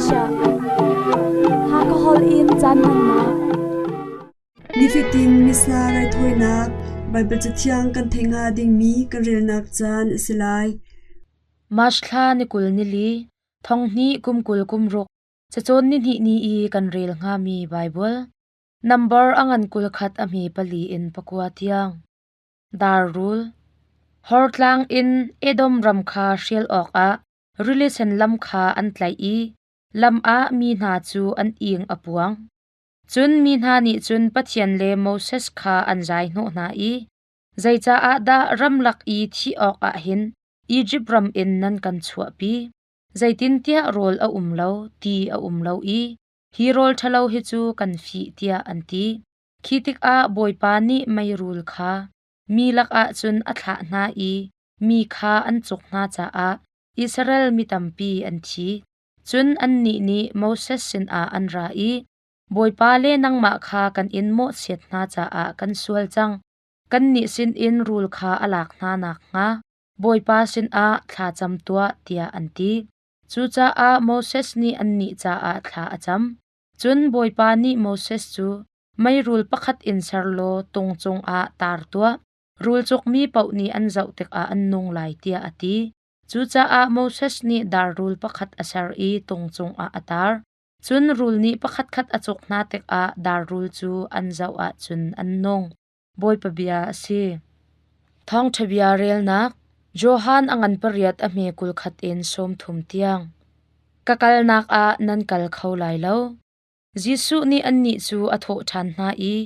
Malaysia. Hakha holh in caan hmannak. Nifatin Missa raithawinak Baibal Cathiang kan theih hnga dingmi kan relnak caan a si lai. March thla ni 20 ni li, thong hnih kum 20 kum ruk, cacawn ni hnih ni i kan rel hngami Baibal. Nambar a ngan 21 a hme pali in pakua tiang. Darrul. Hortlang in Edom ram kha hrial awkah rili sen lam kha an tlaih i lam ah mi hna cu an ing a puang. Cun mi hna nih cun Pathian le Moses kha an zai hnawh hna i, Zeicaah dah ramlak i thih awkah hin Izipt ram in nan kan chuahpi? Zeitintiah rawl a um lo, ti a um lo i hi rawl ṭhalo hi cu kan fih, tiah an ti. Khi tikah Bawipa nih meirul kha mi lakah cun a thlah hna i mi kha an cuk hna caah Israel mi tampi an thi. Cun annih nih Moses sinah an ra i, Bawipa le nangmah kha kan in mawhchiat hna caah kan sual cang. Kannih sinin rul kha a lak hna nakhnga Bawipa sinah thla cam tuah, tiah an ti. Cucaah Moses nih annih caah thla a cam. Cun Bawipa nih Moses cu, Meirul pakhat in ser law tung cungah tar tuah. Rul cukmi paoh nih an zoh tikah an nung lai, tiah a ti. Cucaah Moses nih dar rul pakhat a ser i tung cungah a tar. Cun rul nih pakhatkhat a cuk hna tikah dar rul cu an zoh ahcun an nung. Bawipa bia a si. Thawngṭha bia relnak Johan a ngan pariat a hme 21 in 30 tiang. Ka kalnak ah nan kal kho lai lo. Jesuh nih annih cu a thawh ṭhan hna i,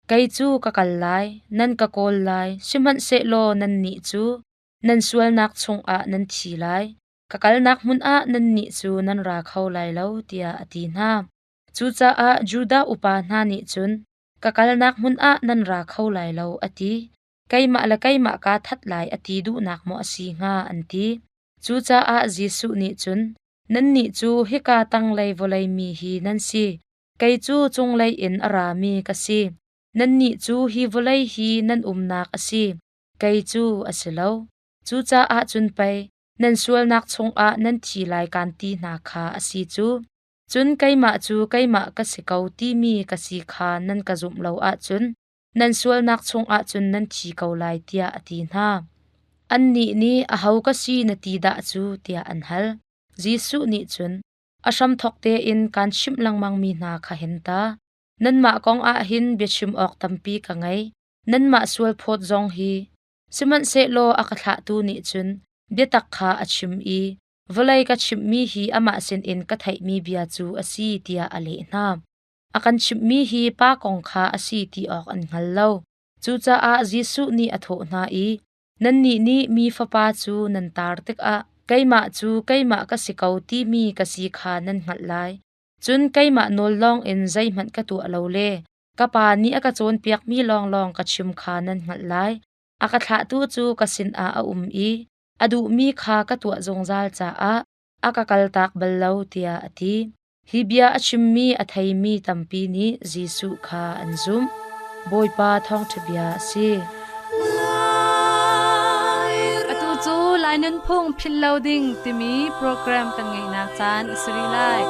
Kei cu ka kal lai, nan ka kawl lai, sihmanhsehlaw nannih cu nan sualnak chungah nan thi lai. Ka kalnak hmun ah nannih cu nan ra kho lai lo, tiah a ti hna. Cucaah Judah upa hna nih cun, Ka kalnak hmun ah nan ra kho lai lo, a ti. Keimah le keimah kaa that lai a ti duhnak maw a si hnga, an ti. Cucaah Jesuh nih cun, Nannih cu hika tanglei vawlei mi hi nan si, kei cu cunglei in a rami ka si. Nannih cu hi vawlei hi nan umnak a si, kei cu a si lo. Cucaah cun pei nan sualnak chungah nan thi lai kaan ti hna kha a si cu. Cun keimah cu keimah ka si ko timi ka si kha nan ka zumh lo ahcun nan sualnak chungah cun nan thi ko lai tiah a ti hna. Annih nih aho ka si na ti dah cu tiah an hal. Jesuh nih cun a hramthawk tein kaan chimh lengmangmi hna kha hin ta. Nanmah kong ah hin biachim awk tampi ka ngei. Nanmah sualphawt zong hi. Sihmanhsehlaw a ka thlahtu nih cun biatak kha a chim i vawlei ka chimhmi hi amah sinin ka theihmi bia cu a si tiah a leh hna. A kan chimhmi hi pa kong kha a si ti awk an hngal lo. Cucaah Jesuh nih a thawh hna i, Nannih nih mi Fapa cu nan tar tikah keimah cu keimah ka si ko timi ka si kha nan hngalh lai. Cun keimah nawl lawngin zeihmanh ka tuah lo le ka Pa nih a ka cawnpiakmi lawnglawng ka chim kha nan hngalh lai. A ka thlahtu cu ka sinah a um i a duhmi kha ka tuah zungzal caah a ka kaltak bal lo, tiah a ti. Hi bia a chimmi a theimi tampi nih Jesuh kha an zumh. Bawipa thawngṭha bia a si. Atu cu Lai Nunphung Philh Lo Ding timi program kan ngeihnak caan a si rih lai.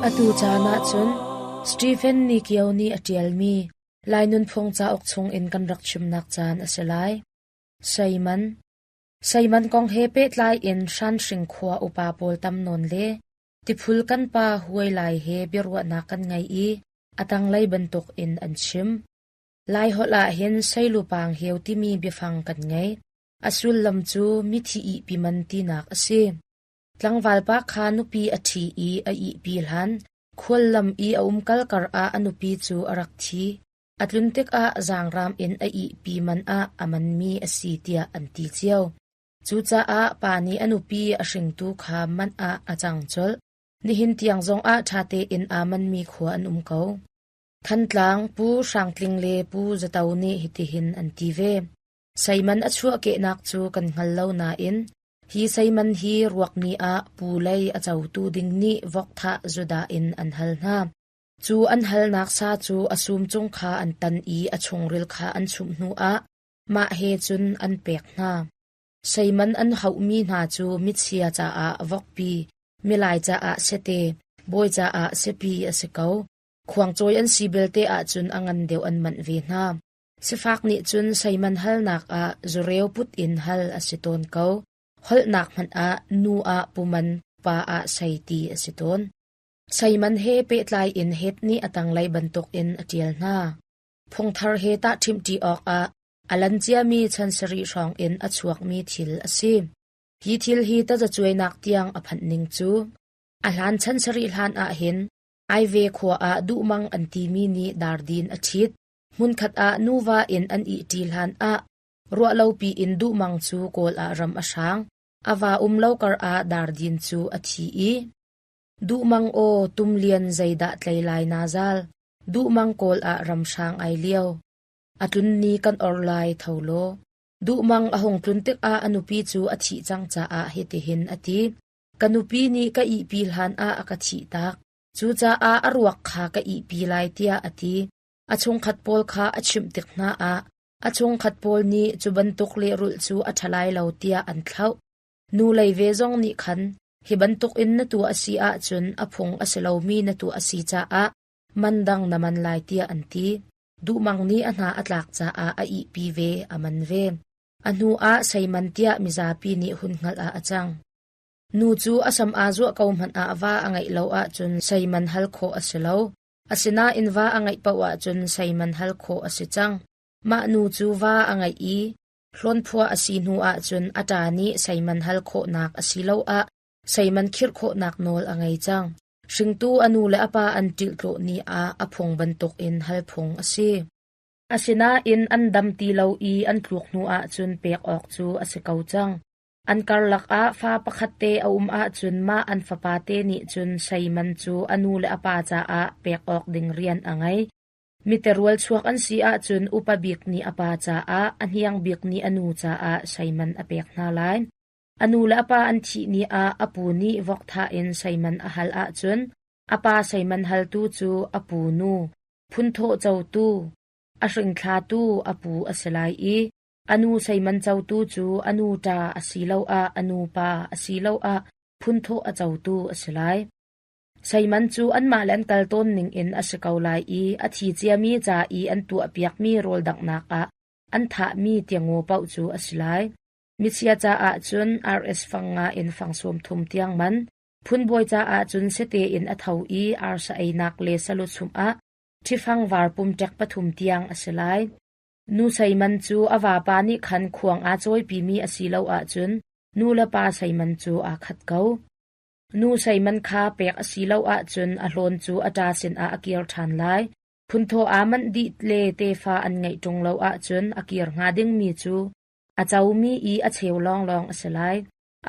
Atu caan ah cun Stephen Nikio nih a ṭialmi Lai Nunphung cauk chungin kan rak chimnak caan a si lai. Seiman Seiman kong he pehtlai in Hranhring khua upa pawl tam nawn le Tiphul kan pa Huai Lai he biaruahnak kan ngei i a tanglei bantuk in an chim. Laiholh ah hin Seilupang heu timi biafang kan ngei. A sullam cu mithi ihpi man tinak a si. Tlangval pa kha nupi a ṭhi i a ihpi hlan, khuallam i a umkal karah a nupi cu a rak thi. A tlun tikah zaangram in a ihpi man ah a manmi a si tiah an ti cio. Cucaah pa nih a nupi a hringtu kha man ah a cang colh. Nihin tiang zongah ṭha tein aa manmi khua an um ko. Thantlang Pu Hrang Tling le Pu Za To nih hitihin an ti ve. Seiman a chuahkehnak cu kan hngal lo nain hi seiman hi ruakmi ah pu lei a cotu ding nih vok thah zudah in an hal hna. Cu an halnak sa cu a sum cung kha an tan i a chungril kha an chumh hnuah mah he cun an pek hna. Seiman an hauhmi hna cu michia caah vokpi, milai caah sete, bawi caah siapi a si ko. Khuangcawi an si belte ahcun a ngan deuh an manh ve hna. Sifak nih cun seiman halnak ah zureu put in hal a si tawn ko. Holhnak hmanh ah nu ah puman, pa ah sei ti a si tawn. Seiman he pehtlai in Het nih a tanglei bantukin a ṭial hna. Phungthar he tahṭhimhṭi awkah a lan ciami chan sarih hrawng in a chuakmi thil a si. Hi thil hi tazacuainak tiang a phanh ning cu a hlan chan sarih hlan ah hin Aive khua ah duhmang an timi nih dardin a ṭhit. Hmunkhat ah nuva in an ihṭi hlan ah ruahlopi in duhmang cu Kawl ah ram a hrang. A va um lo kar ah dardin cu a thi i Duhmang aw tumlian zeidah tlei lai naa zal. Duhmang Kawl ah ram hrang ai lio. A tlun ni kan or lai tho law. Duhmang a hung tlun tikah a nupi cu a thih cang caah hitihin a ti. Ka nupi nih ka ihpi hlan ah a ka thihtak. Cucaah a ruak kha ka ihpi lai tiah a ti. A chungkhat pawl kha a chimh tik hna ah a chungkhat pawl nih cu bantuk lehrulh cu a ṭha lai lo tiah an thlauh. Nu lei ve zong nih khan hi bantuk in na tuah a si ahcun a phung a si lomi na tuah a si caah man dang na man lai tiah an ti. Duhmang nih a hna a tlak caah a ihpi ve, a man ve. A hnu ah seiman tiah mizapi nih hun hngalh ah a cang. Nu cu a sam aa zuah ko hmanh ah va a ngeih lo ahcun seiman hal khawh a si lo. Asinain va a ngeih paoh ahcun seiman hal khawh a si cang. Mah nu cu va a ngeih i hlawnphua a si hnu ahcun a ṭa nih seiman hal khawhnak asiloah seiman khirh khawhnak nawl a ngei cang. Hringtu a nu le a pa an ṭilhtlawh ni ah a phung bantukin hal phung a si. Asinain an dam ti lo i an tluk hnu ahcun pek awk cu a si ko cang. An karlak ah fa pakhat te a um ahcun mah an fapa te nih cun seiman cu a nu le a pa caah pek awk ding rian a ngei. Miterual chuak an si ahcun upa bik nih a pa caah, a hniang bik nih a nu caah seiman a pek hna lai. A nu le a pa an thih ni ah a pu nih vok thah in seiman a hal ahcun a pa seiman haltu cu a pu nu, phunthawh cotu, a hringthlatu a pu a si lai i a nu seiman cotu cu a nu ṭa asiloah a nu pa asiloah phunthawh a cotu a si lai. Seiman cu anmah le an kal tawn ningin a si ko lai i a thi ciami ca i an tuahpiakmi rawl danghnak ah an thahmi tiangaw paoh cu a si lai. Michia caah cun RS fang nga in fang sawm thum tiang man, phunbawi caah cun sete in a tho i arsa einak le salu chumh ah ṭhifang var pum ṭek pathum tiang a si lai. Nu seiman cu a vapa nih khan khuang aa cawipimi a si lo ahcun nu le pa seiman cu aa khat ko. Nu seiman kha pek a si lo ahcun a hlawn cu a ṭa sinah a kir ṭhan lai. Phunthaw aa manh dih le tefa an ngeih ṭung lo ahcun a kir hnga dingmi cu a comi i a cheu lawnglawng a si lai.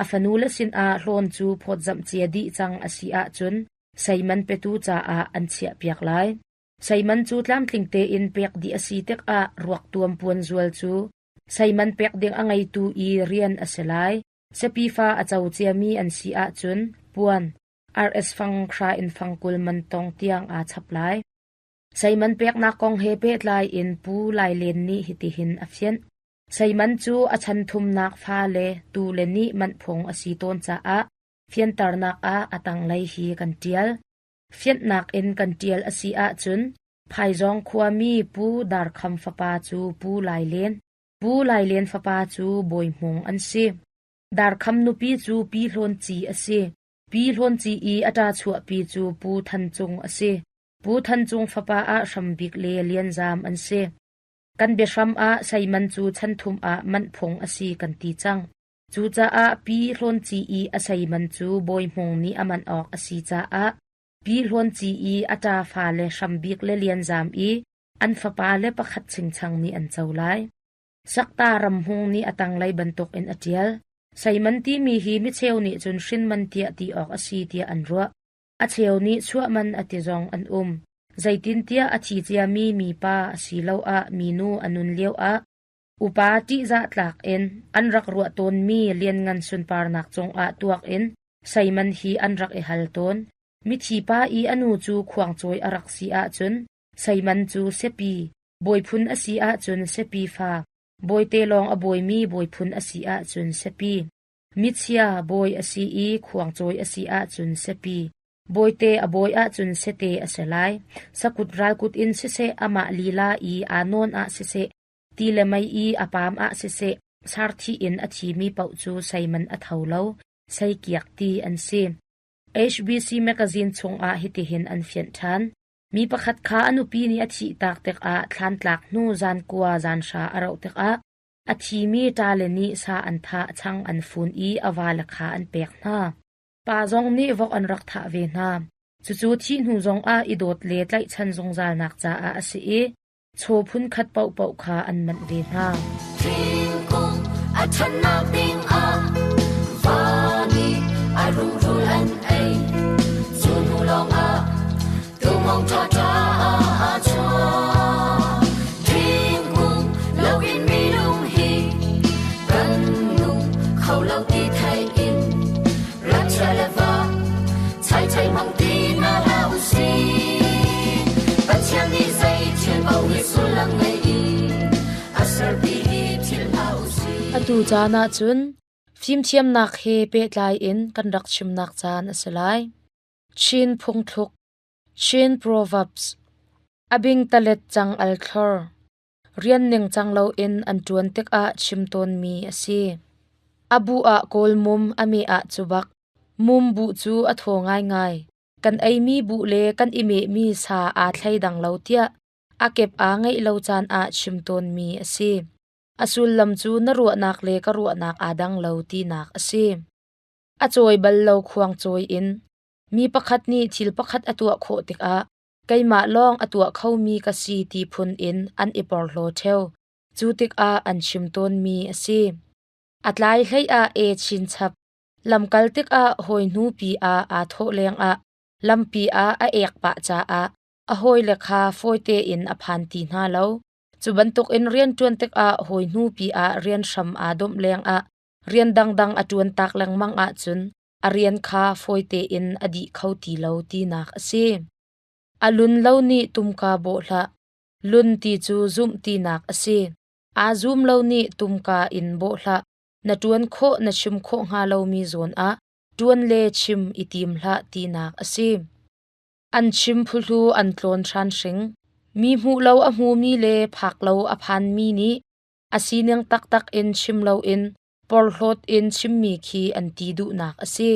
A fanule sinah hlawn cu phawtzamh cia dih cang a si ahcun seiman petu caah an chiahpiak lai. Seiman cu tlamtling tein pek dih a si tikah ruak tuam puan zual cu seiman pek ding a ngeitu i rian a si lai. Siapi fa a co ciami an si ahcun puan RS fang hra in fang 20 man tong tiang aa chap lai. Seiman peknak kong he pehtlai in Pu Lai Len nih hitihin a fianh. Seiman cu a chan thumnak fa le tu le nih manh phung a si tawn caah fianternak ah a tanglei hi kan ṭial. Fianhnak in kan ṭial a si ahcun Phaizawng khuami Pu Dar Kham fapa cu Pu Lai Len, Pu Lai Len fapa cu Bawi Hmung an si. Dar Kham nupi cu Pi Hlawn Ci a si. Pi Hlawn Ci i a ṭa chuahpi cu Pu Than Cung a si. Pu Than Cung fapa ah Hram Bik le Lian Zam an si. Kan biahram ah seiman cu chan thum ah manh phung a si kan ti cang. Cucaah Pi Hlawn Ci i a seiman cu Bawi Hmung nih a manh awk a si caah Pi Hlawn Ci i a ṭa fale Hram Bik le Lian Zam i an fapale pakhat chingchang nih an co lai. Sakta Ram Hmung nih a tanglei bantukin a ṭial. Seiman timi hi micheu nih cun hrinman tiah ti awk a si tiah an ruah. A cheu nih chuahman a ti zong an um. Zeitintiah a thi ciami mipa asiloah minu a nun lioah upa ṭihzah tlak in an rak ruah tawnmi lianngan sunparnak cungah tuak in seiman hi an rak i hal tawn. Mithi pa i a nu cu khuangcawi a rak si ahcun seiman cu siapi, bawiphun a si ahcun siapi fa, Bawite lawng a bawimi bawi phun a si ahcun siapi. Michia bawi a si i khuangcawi a si ahcun siapi. Bawite a bawi ahcun sete a si lai. Sakut ralkut in siseh, amah lila i aa nawn ah siseh, ti le mei i a paam ah siseh, sarthih in a thimi paoh cu seiman a tho lo, seikiak ti an si. HBC magazine chungah hitihin an fianh ṭhan. Mi pakhat kha a nupi nih a thihtak tikah thlantlak hnu zan kua zan hra a rauh tikah a thimi ṭale nih sa an thah, chang an fun i a vale kha an pek hna. Pa zong nih vok an rak thah ve hna. Cucu thih hnu zongah i dawt le tlaihchan zungzalnak caah a si i chaw phunkhat paohpaoh kha an manh ve hna. Thingkung a ṭhannak dingah va nih a rungrul an ei. Cu hnu lawngah tuhmawng ṭhaṭha a chuak. Thingkung loin minung hi kan nung kho lo ti theih in rat chia le va chai chai hmang ti hna hlah u sih. Pathian nih zei thil paoh hi sullam ngei in a serpi hi thil hlah u sih. Atu caan ah cun fimthiamnak he pehtlai in kan rak chimnak caan a si lai. Chin phungthluk, Chin Proverbs, a bing talet cang al thlor, rian ningcang loin an ṭuan tikah chim tawnmi a si. A buh ah kawl mum, a meh ah cubak. Mum buh cu a thaw ngaingai. Kan eimi buh le kan i mehmi sa aa thleidang lo tiah a kep aa ngeih lo caan ah chim tawnmi a si. A sullam cu na ruahnak le ka ruahnak aa dang lo tinak a si. A cawi bal lo khuang cawi in mi pakhat nih thil pakhat a tuah khawh tikah keimah lawng a tuah khomi ka si ti phun in an i porhlaw ṭheo. Cu tikah an chim tawnmi a si. A tlai hlei ah e chinchap. Lamkal tikah hawi hnupi ah aa thawh lengah lampi ah a ek pah caah a hawile kha fawi tein a phan ti hna lo. Cu bantukin rianṭuan tikah hawi hnupi ah rian hram aa domh lengah rian dangdang a ṭuan tak lengmang ahcun a rian kha fawi tein a dih kho ti lo tinak a si. A lun lo nih tumka bawh hlah. Lun ti cu zumh tinak a si. Aa zum lo nih tumka in bawh hlah. Na ṭuan khawh na chim khawh hnga lomi zawn ah ṭuan le chim i tim hlah tinak a si. An chim phuhlu an tlawn hranhring. Mi hmuh lo a hmumi le phak lo a phanmi nih a sining taktak in chim loin porhlawt in chimmi khi an ti duhnak a si.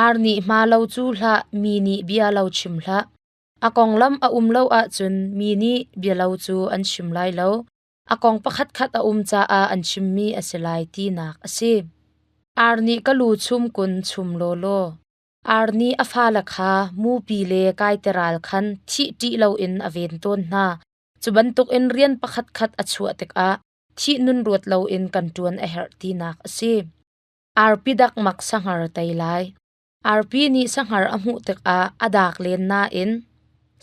Ar nih hma lo cu hlah, mi nih bia lo chim hlah. A konglam a um lo ahcun mi nih bia lo cu an chim lai lo. A kong pakhatkhat a um caah an chimmi a si lai tinak a si. Ar nih ka lu chum kun chum lawlaw. Ar nih a fale kha mupi le kaiteral khan thih ṭih loin a ven tawn hna. Cu bantukin rian pakhatkhat a chuah tikah thih nun ruat loin kan ṭuan a herh tinak a si. Arpi dakmak sahngar tei lai. Arpi nih sahngar a hmuh tikah a dak len nain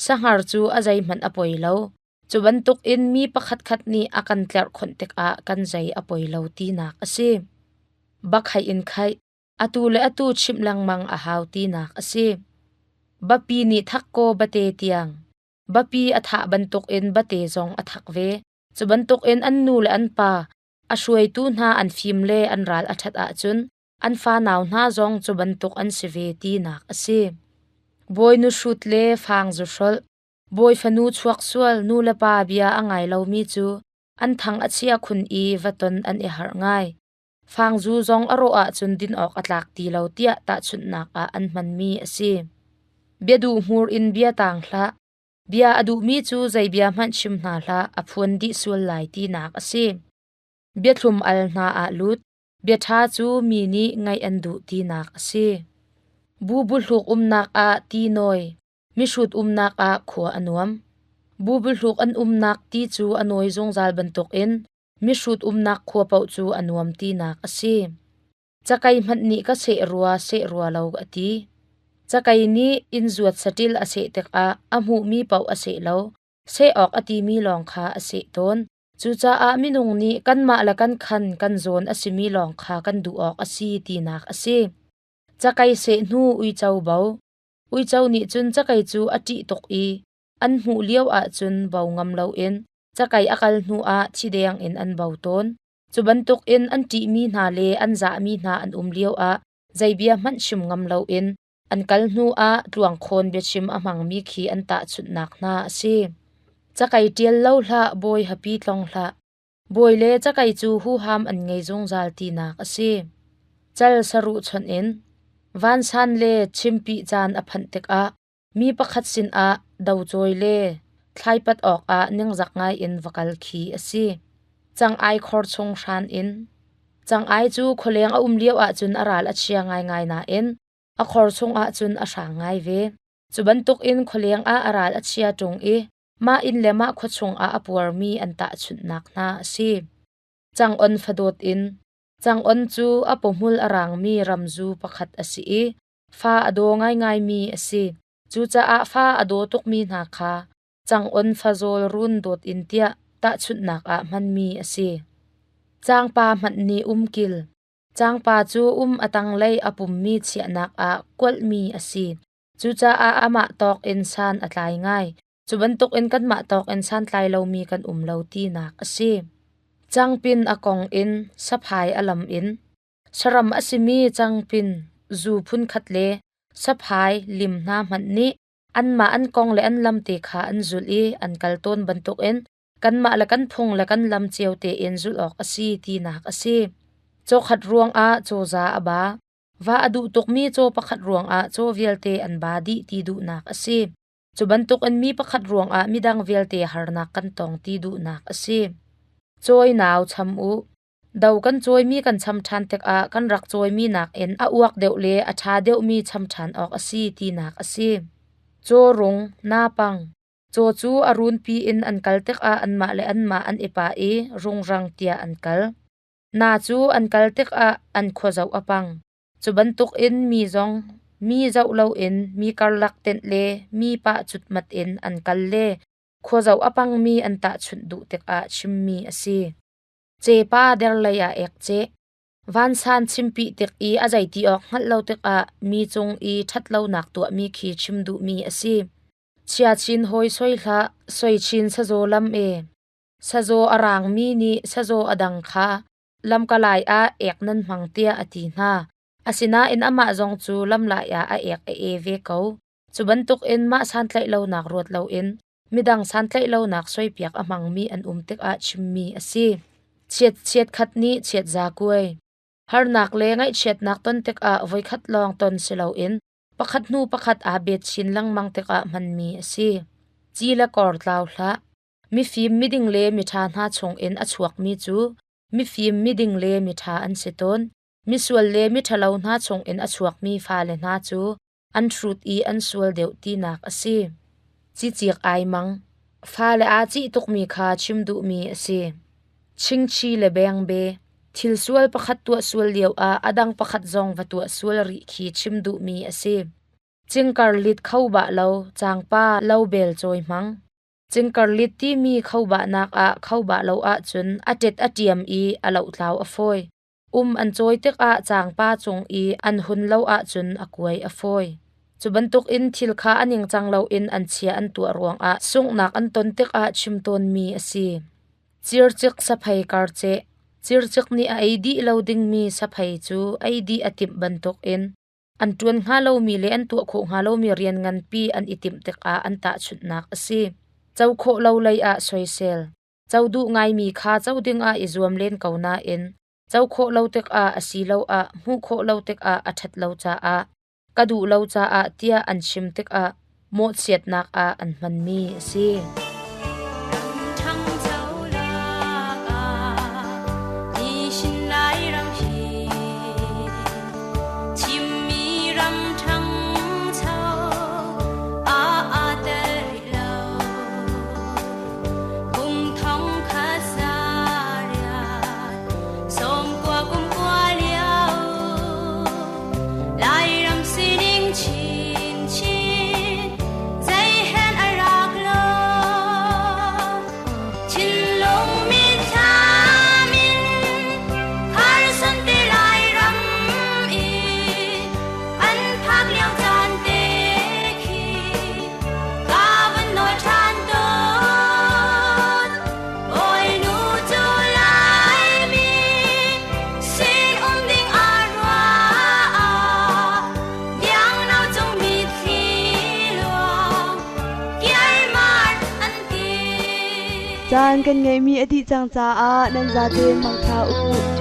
sahngar cu a zeihmanh a poi lo. Cu bantukin mi pakhatkhat nih a kan tlerhkhonh tikah kan zei a poi lo tinak a si. Bakhaih in khaih, atu le atu chimh lengmang a hau tinak a si. Bapi nih thak kaw bate tiang. Bapi a thah bantukin bate zong a thak ve. Cu bantukin an nu le an pa, a hruaitu hna an fim le an ral a ṭhat ahcun an fanau hna zong cu bantuk an si ve tinak a si. Bawi nuhrut le fang zu hrolh, bawi fanu chuak sual nu le pa bia a ngai lomi cu an thang a chia khun i va ton an i harh ngai. Fangzu zong a rawh ahcun din awk a tlak ti lo tiah tahchunhnak ah an hmanmi a si. Bia duh hmur in bia tang hlah. Bia a duhmi cu zei bia hmanh chim hna hlah, a phuan dih sual lai tinak a si. Bia thlum al hna ah lut. Bia ṭha cu mi nih ngaih an duh tinak a si. Bubu hluk umnak ah ti nawi, mihrut umnak ah khua a nuam. Bubu hluk an umnak ti cu a nawi zungzal bantukin mihrut umnak khua paoh cu a nuam tinak a si. Cakei hmanh nih ka seh rua seh rua lo a ti. Cakei nih inn zuat saṭil a seh tikah a hmuhmi paoh a seh lo, seh awk a timi lawng kha a seh tawn. Cucaah minung nih kanmah le kan khan kan zawn a simi lawng kha kan duh awk a si tinak a si. Cakei seh hnu uico bo. Uico nih cun cakei cu a ṭih tuk i an hmuh lio ahcun bo ngam loin Cakei a kal hnu ah thi deng in an bo tawn. Cu bantuk in an ṭihmi hna le an zahmi hna an um lio ah zei bia hmanh chim ngam loin an kal hnu ah tluangkhawn biachim a hmangmi khi an tahchunhnak hna a si. Cakei ṭial lo hlah, bawi hapi tlong hlah. Bawi le cakei cu huham an ngei zungzal tinak a si. Cal saruh chonh in vansan le chimpih caan a phanh tikah mi pakhat sinah docawi le thlaipat awkah ningzak ngaiin va kal khi a si. Cang-ai khor chung hran in Cang-ai cu khualeng a um lio ahcun a ral a chia ngaingai nain a khor chung ahcun a hrang ngai ve. Cu bantukin khualeng ah a ral a chia ṭung i mah inn le mah khua chungah a puarmi an tahchunhnak hna a si. Cang-on fadawt in Cang-on cu a pawhmul a rangmi ramzu pakhat a si i fa a daw ngaingaimi a si. Cucaah fa a daw tukmi hna kha cang-on fazawl run dawt in tiah tahchunhnak ah hmanmi a si. Cangpa hmanh nih umkil. Cangpa cu um a tanglei a pummi chiahnak ah kualhmi a si. Cucaah amah tawk in san a tlai ngai. Cu bantukin kanmah tawk in santlai lomi kan um lo tinak a si. Cangpin a kong in, saphai a lam in, saram a simi cangpin zu phunkhat le saphai lim hna hmanh nih anmah an kong le an lam te kha an zulh i an kal tawn bantukin kanmah le kan phung le kan lam cio tein zulh awk a si tinak a si. Cawkhat ruangah cawza a ba. Va a duh tukmi caw pakhat ruangah caw vialte an ba dih ti duhnak a si. Cu bantukin mi pakhat ruangah midang vialte harnak kan tong ti duhnak a si. Cawi nau cham u. Do kan cawimi kan cham ṭhan tikah kan rak cawimi nakin a uak deuh le a ṭha deuhmi cham ṭhan awk a si tinak a si. Caw rung, napang. Caw cu a runpi in an kal tikah anmah le anmah an i pah i rungrang tiah an kal. Na cu an kal tikah an khuazoh a pang. Cu bantukin mi zong mi zoh loin mi karlak tenh le mi pah cutmat in an kal le khuazoh a pangmi an tahchunh duh tikah chimmi a si. Cepa derlei ah ek ceh. Vansan chimpih tik i a zeiti awk hngalh lo tikah mi cung i ṭhatlonak tuahmi khi chim duhmi a si. Chia chin hawi soi hlah, soi chin sazaw lam e. Sazaw a raangmi nih sazaw a dang kha lamkalai ah ek nan hmang tiah a ti hna. Asinain amah zong cu lamlai ah a ek a e ve ko. Cu bantukin mah santlaih lonak ruat loin midang santlaih lonak soipiak a hmangmi an um tikah chimmi a si. Chiat chiat khat nih chiat za kuai. Harnak le ngaihchiatnak ton tikah voikhat lawng ton si loin pakhat hnu pakhat aa bet chin lengmang tikah hmanmi a si. Ci le kor tlau hlah. Mifim miding le miṭha hna chungin a chuakmi cu mifim miding le miṭha an si tawn. Misual le miṭhalo hna chungin a chuakmi fale hna cu an hrut i an sual deuh tinak a si. Cicik ai mang. Fale aa cih tukmi kha chim duhmi a si. Chingchi le bengbe. Thil sual pakhat tuah sual lioah a dang pakhat zong va tuah sual rih khi chim duhmi a si. Cingkar lit kho bah lo, cangpa lo bel cawi hmang. Cingkarlit timi khobahnak ah khobah lo ahcun a ṭet a ṭiam i a lohtlau a fawi. Um an cawi tikah cangpa cung i an hun lo ahcun a kuai a fawi. Cu bantukin thil kha a ningcang loin an chia an tuah ruangah sunghnak an ton tikah chim tawnmi a si. Circik saphei karceh. Circik nih a ei dih lo dingmi saphei cu ei dih a timh bantukin an ṭuan hnga lomi le an tuah khawh hnga lomi rian nganpi an i timh tikah an tahchunhnak a si. Co khawh lo lei ah soisel. Co duh ngaimi kha co dingah i zuam len ko nain co khawh lo tikah asiloah hmuh khawh lo tikah a ṭhat lo caah ka duh lo caah tiah an chim tikah mawhchiatnak ah an hmanmi a si. Lairam sining chinchin zeihen a rak lo. Caan kan ngeihmi a dih cang caah nan zaten mangṭha u.